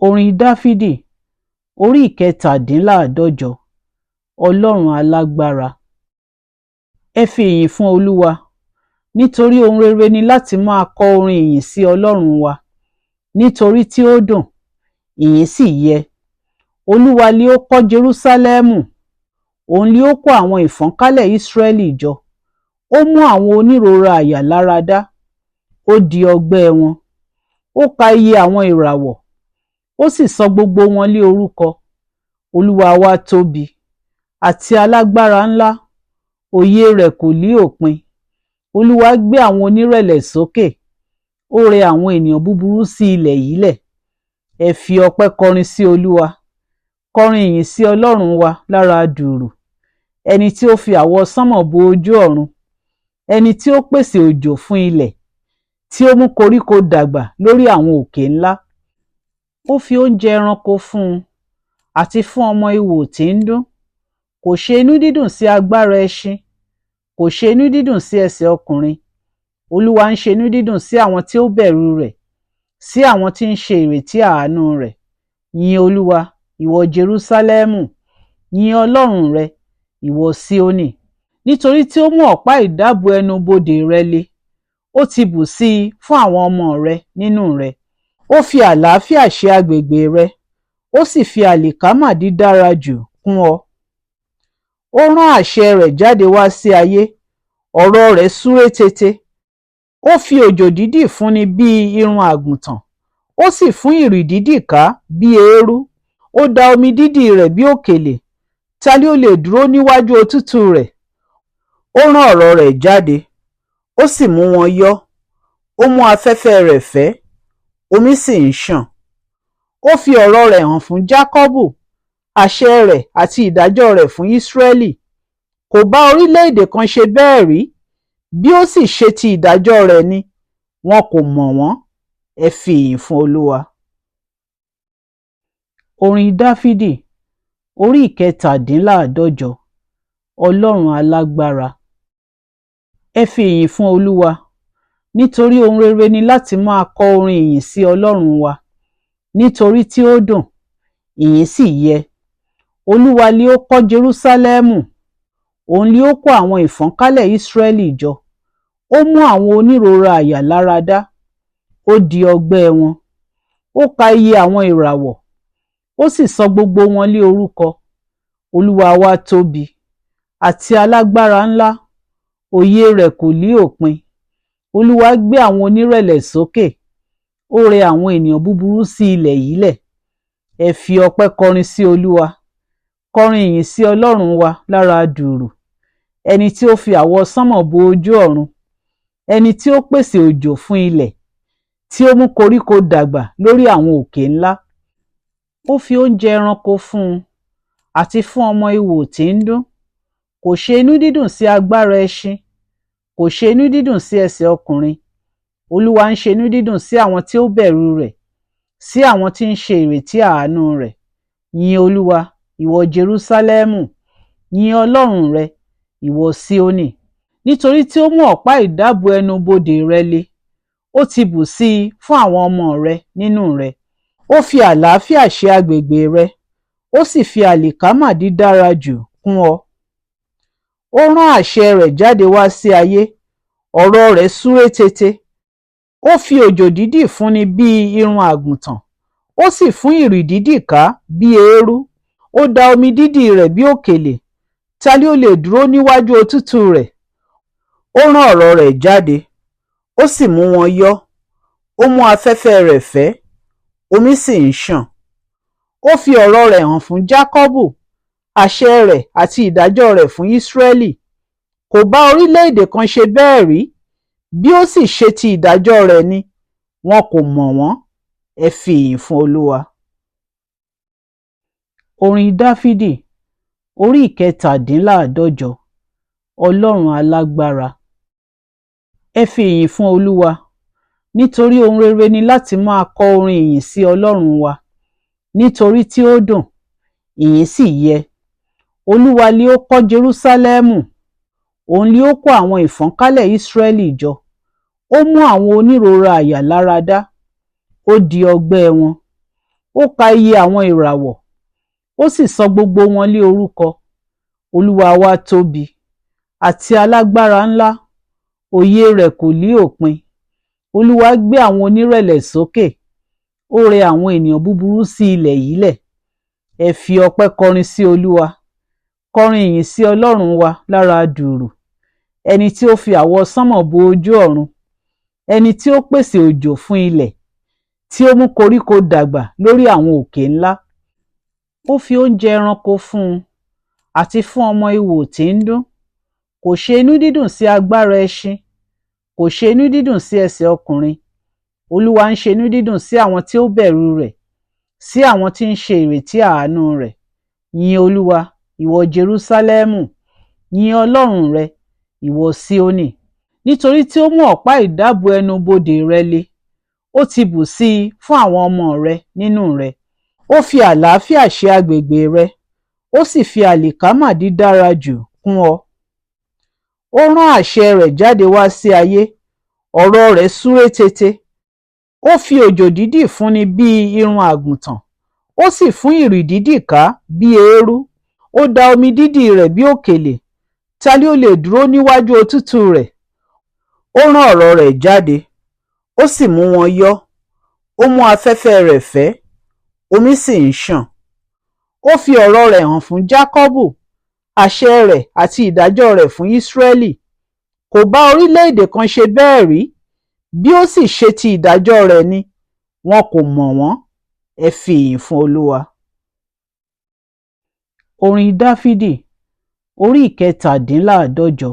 Orin Dáfídì orí ìkẹtàdínláàádọ́jọ. Ọlọ́run alágbára. Ẹ fi ìyìn fún Olúwa, nítorí ohun rere ni láti máa kọ orin ìyìn sí Ọlọ́run wa, nítorí tí ó dùn, ìyìn sì yẹ. Olúwa li ó kọ́ Jerúsálẹ́mù, òun li ó kó àwọn ìfọ́nkálẹ̀ Ísírẹ́lì jọ. Ó mú àwọn onírora àyà lára dá, ó di ọgbẹ́ wọn. Ó ka iye àwọn ìràwọ̀, ó sì sọ gbogbo wọn lé orúkọ. Olúwa wa tóbi àti alágbára ńlá, òye rẹ̀ kò ní òpin. Olúwa gbé àwọn onírẹ̀lẹ̀ sókè, ó rẹ àwọn ènìyàn búburú sí ilẹ̀ yílẹ̀. Ẹ fi ọpẹ́ kọrin sí Olúwa, kọrin ìyìn sí Ọlọ́run wa lára dùùrù, ẹni tí ó fi àwọsánmọ̀ bo ojú ọ̀run, ẹni tí ó pèsè òjò fún ilẹ̀, tí ó mú koríko dàgbà lórí àwọn òkè ńlá. Ó fi oúnjẹ ẹranko fún un, àti fún ọmọ ìwò tí ń dún. Kò ṣe inú dídùn sí agbára ẹṣin, kò ṣe inú dídùn sí ẹsẹ̀ ọkùnrin. Olúwa ń ṣe inú dídùn sí àwọn tí ó bẹ̀rù rẹ̀, sí àwọn tí ń ṣe ìrètí àánú rẹ̀. Yin Olúwa, ìwọ Jerúsálẹ́mù, yin Ọlọ́run rẹ, ìwọ Síónì. Nítorí tí ó mú ọ̀pá ìdábùú ẹnu bodè rẹ le, ó ti bù sí i fún àwọn ọmọ rẹ nínú rẹ. Ó fi àlàáfíà ṣe agbègbè rẹ, ó sì fi àlìkámà dídára jù kún ọ. Ó rán àṣẹ rẹ̀ jáde wá sí ayé, ọ̀rọ̀ rẹ̀ súré tete. Ó fi òjò dídì fúnni bí irun àgùntàn, ó sì fún ìrì dídì ká bí eérú. Ó da omi dídì rẹ̀ bí òkèlè, ta ni ó lè dúró níwájú òtútù rẹ̀? Ó rán ọ̀rọ̀ rẹ̀ jáde, ó sì mú wọn yọ́, ó mú afẹ́fẹ́ rẹ̀ fẹ́, omi sì ń ṣàn. Ó fi ọ̀rọ̀ rẹ̀ hàn fún Jákọ́bù, àṣẹ rẹ̀ àti ìdájọ́ rẹ̀ fún Ísírẹ́lì. Kò bá orílẹ̀-èdè kan ṣe bẹ́ẹ̀ rí, bí ó sì ṣe ti ìdájọ́ rẹ̀ ni, wọn kò mọ̀ wọ́n. Ẹ fi ìyìn fún Olúwa. Orin Dáfídì orí ìkẹtàdínláàádọ́jọ. Ọlọ́run alágbára. Ẹ fi ìyìn fún Olúwa, nítorí ohun rere ni láti máa kọ orin ìyìn sí Ọlọ́run wa, nítorí tí ó dùn, ìyìn sì yẹ. Olúwa li ó kọ́ Jerúsálẹ́mù, òun li ó kó àwọn ìfọ́nkálẹ̀ Ísírẹ́lì jọ. Ó mú àwọn onírora àyà lára dá, ó di ọgbẹ́ wọn. Ó ka iye àwọn ìràwọ̀, ó sì sọ gbogbo wọn lé orúkọ. Olúwa wa tóbi àti alágbára ńlá, òye rẹ̀ kò ní òpin. Olúwa gbé àwọn onírẹ̀lẹ̀ sókè, ó rẹ àwọn ènìyàn búburú sí ilẹ̀ yílẹ̀. Ẹ fi ọpẹ́ kọrin sí Olúwa, kọrin ìyìn sí Ọlọ́run wa lára dùùrù, ẹni tí ó fi àwọsánmọ̀ bo ojú ọ̀run, ẹni tí ó pèsè òjò fún ilẹ̀, tí ó mú koríko dàgbà lórí àwọn òkè ńlá. Ó fi oúnjẹ ẹranko fún un, àti fún ọmọ ìwò tí ń dún. Kò ṣe inú dídùn sí agbára ẹṣin, kò ṣe inú dídùn sí ẹsẹ̀ ọkùnrin. Olúwa ń ṣe inú dídùn sí àwọn tí ó bẹ̀rù rẹ̀, sí àwọn tí ń ṣe ìrètí àánú rẹ̀. Yin Olúwa, ìwọ Jerúsálẹ́mù, yin Ọlọ́run rẹ, ìwọ Síónì. Nítorí tí ó mú ọ̀pá ìdábùú ẹnu bodè rẹ le, ó ti bù sí i fún àwọn ọmọ rẹ nínú rẹ. Ó fi àlàáfíà ṣe agbègbè rẹ, ó sì fi àlìkámà dídára jù kún ọ. Ó rán àṣẹ rẹ̀ jáde wá sí ayé, ọ̀rọ̀ rẹ̀ súré tete. Ó fi òjò dídì fúnni bí irun àgùntàn, ó sì fún ìrì dídì ká bí eérú. Ó da omi dídì rẹ̀ bí òkèlè, ta ni ó lè dúró níwájú òtútù rẹ̀? Ó rán ọ̀rọ̀ rẹ̀ jáde, ó sì mú wọn yọ́, ó mú afẹ́fẹ́ rẹ̀ fẹ́, omi sì ń ṣàn. Ó fi ọ̀rọ̀ rẹ̀ hàn fún Jákọ́bù, àṣẹ rẹ̀ àti ìdájọ́ rẹ̀ fún Ísírẹ́lì. Kò bá orílẹ̀-èdè kan ṣe bẹ́ẹ̀ rí, bí ó sì ṣe ti ìdájọ́ rẹ̀ ni, wọn kò mọ̀ wọ́n. Ẹ fi ìyìn fún Olúwa. Orin Dáfídì orí ìkẹtàdínláàádọ́jọ. Ọlọ́run alágbára. Ẹ fi ìyìn fún Olúwa, nítorí ohun rere ni láti máa kọ orin ìyìn sí Ọlọ́run wa, nítorí tí ó dùn, ìyìn sì yẹ. Olúwa li ó kọ́ Jerúsálẹ́mù, òun li ó kó àwọn ìfọ́nkálẹ̀ Ísírẹ́lì jọ. Ó mú àwọn onírora àyà lára dá, ó di ọgbẹ́ wọn. Ó ka iye àwọn ìràwọ̀, ó sì sọ gbogbo wọn lé orúkọ. Olúwa wa tóbi àti alágbára ńlá, òye rẹ̀ kò ní òpin. Olúwa gbé àwọn onírẹ̀lẹ̀ sókè, ó rẹ àwọn ènìyàn búburú sí ilẹ̀ yílẹ̀. Ẹ fi ọpẹ́ kọrin sí Olúwa, kọrin ìyìn sí Ọlọ́run wa lára dùùrù, ẹni tí ó fi àwọsánmọ̀ bo ojú ọ̀run, ẹni tí ó pèsè òjò fún ilẹ̀, tí ó mú koríko dàgbà lórí àwọn òkè ńlá. Ó fi oúnjẹ ẹranko fún un, àti fún ọmọ ìwò tí ń dún. Kò ṣe inú dídùn sí agbára ẹṣin, kò ṣe inú dídùn sí ẹsẹ̀ ọkùnrin. Olúwa ń ṣe inú dídùn sí àwọn tí ó bẹ̀rù rẹ̀, sí àwọn tí ń ṣe ìrètí àánú rẹ̀. Yin Olúwa, ìwọ Jerúsálẹ́mù, yin Ọlọ́run rẹ, ìwọ Síónì. Nítorí tí ó mú ọ̀pá ìdábùú ẹnu bodè rẹ le, ó ti bù sí i fún àwọn ọmọ rẹ nínú rẹ. Ó fi àlàáfíà ṣe agbègbè rẹ, ó sì fi àlìkámà dídára jù kún ọ. Ó rán àṣẹ rẹ̀ jáde wá sí ayé, ọ̀rọ̀ rẹ̀ súré tete. Ó fi òjò dídì fúnni bí irun àgùntàn, ó sì fún ìrì dídì ká bí eérú. Ó da omi dídì rẹ̀ bí òkèlè, ta ni ó lè dúró níwájú òtútù rẹ̀? Ó rán ọ̀rọ̀ rẹ̀ jáde, ó sì mú wọn yọ́, ó mú afẹ́fẹ́ rẹ̀ fẹ́, omi sì ń ṣàn. Ó fi ọ̀rọ̀ rẹ̀ hàn fún Jákọ́bù, àṣẹ rẹ̀ àti ìdájọ́ rẹ̀ fún Ísírẹ́lì. Kò bá orílẹ̀-èdè kan ṣe bẹ́ẹ̀ rí, bí ó sì ṣe ti ìdájọ́ rẹ̀ ni, wọn kò mọ̀ wọ́n. Ẹ fi ìyìn fún Olúwa. Orin Dáfídì orí ìkẹtàdínláàádọ́jọ.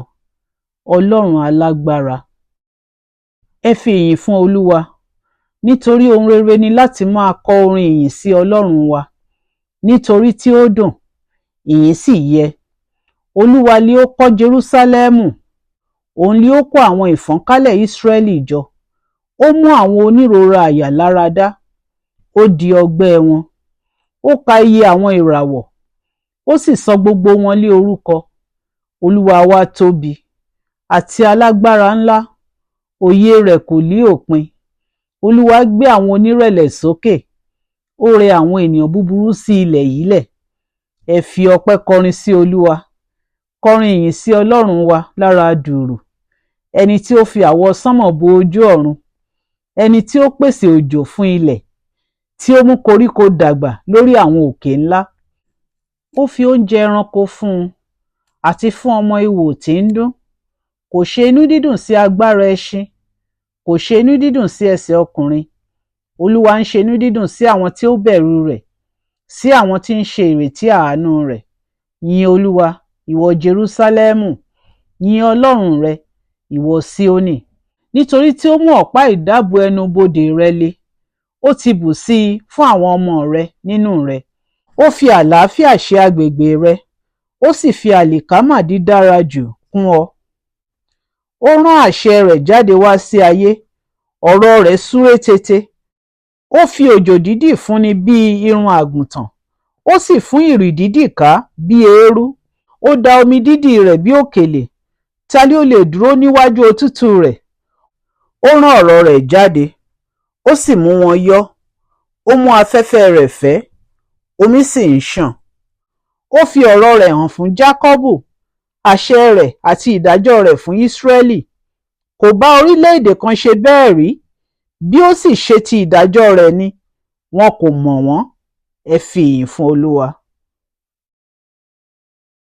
Ọlọ́run alágbára. Ẹ fi ìyìn fún Olúwa, nítorí ohun rere ni láti máa kọ orin ìyìn sí Ọlọ́run wa, nítorí tí ó dùn, ìyìn sì yẹ. Olúwa li ó kọ́ Jerúsálẹ́mù, òun li ó kó àwọn ìfọ́nkálẹ̀ Ísírẹ́lì jọ. Ó mú àwọn onírora àyà lára dá, ó di ọgbẹ́ wọn. Ó ka iye àwọn ìràwọ̀, ó sì sọ gbogbo wọn lé orúkọ. Olúwa wa tóbi àti alágbára ńlá, òye rẹ̀ kò ní òpin. Olúwa gbé àwọn onírẹ̀lẹ̀ sókè, ó rẹ àwọn ènìyàn búburú sí ilẹ̀ yílẹ̀. Ẹ fi ọpẹ́ kọrin sí Olúwa, kọrin ìyìn sí Ọlọ́run wa lára dùùrù, ẹni tí ó fi àwọsánmọ̀ bo ojú ọ̀run, ẹni tí ó pèsè òjò fún ilẹ̀, tí ó mú koríko dàgbà lórí àwọn òkè ńlá. Ó fi oúnjẹ ẹranko fún un, àti fún ọmọ ìwò tí ń dún. Kò ṣe inú dídùn sí agbára ẹṣin, kò ṣe inú dídùn sí ẹsẹ̀ ọkùnrin. Olúwa ń ṣe inú dídùn sí àwọn tí ó bẹ̀rù rẹ̀, sí àwọn tí ń ṣe ìrètí àánú rẹ̀. Yin Olúwa, ìwọ Jerúsálẹ́mù, yin Ọlọ́run rẹ, ìwọ Síónì. Nítorí tí ó mú ọ̀pá ìdábùú ẹnu bodè rẹ le, ó ti bù sí i fún àwọn ọmọ rẹ nínú rẹ. Ó fi àlàáfíà ṣe agbègbè rẹ, ó sì fi àlìkámà dídára jù kún ọ. Ó rán àṣẹ rẹ̀ jáde wá sí ayé, ọ̀rọ̀ rẹ̀ súré tete. Ó fi òjò dídì fúnni bí irun àgùntàn, ó sì fún ìrì dídì ká bí eérú. Ó da omi dídì rẹ̀ bí òkèlè, ta ni ó lè dúró níwájú òtútù rẹ̀? Ó rán ọ̀rọ̀ rẹ̀ jáde, ó sì mú wọn yọ́, ó mú afẹ́fẹ́ rẹ̀ fẹ́, omi sì ń ṣàn. Ó fi ọ̀rọ̀ rẹ̀ hàn fún Jákọ́bù, àṣẹ rẹ̀ àti ìdájọ́ rẹ̀ fún Ísírẹ́lì. Kò bá orílẹ̀-èdè kan ṣe bẹ́ẹ̀ rí, bí ó sì ṣe ti ìdájọ́ rẹ̀ ni, wọn kò mọ̀ wọ́n. Ẹ fi ìyìn fún Olúwa.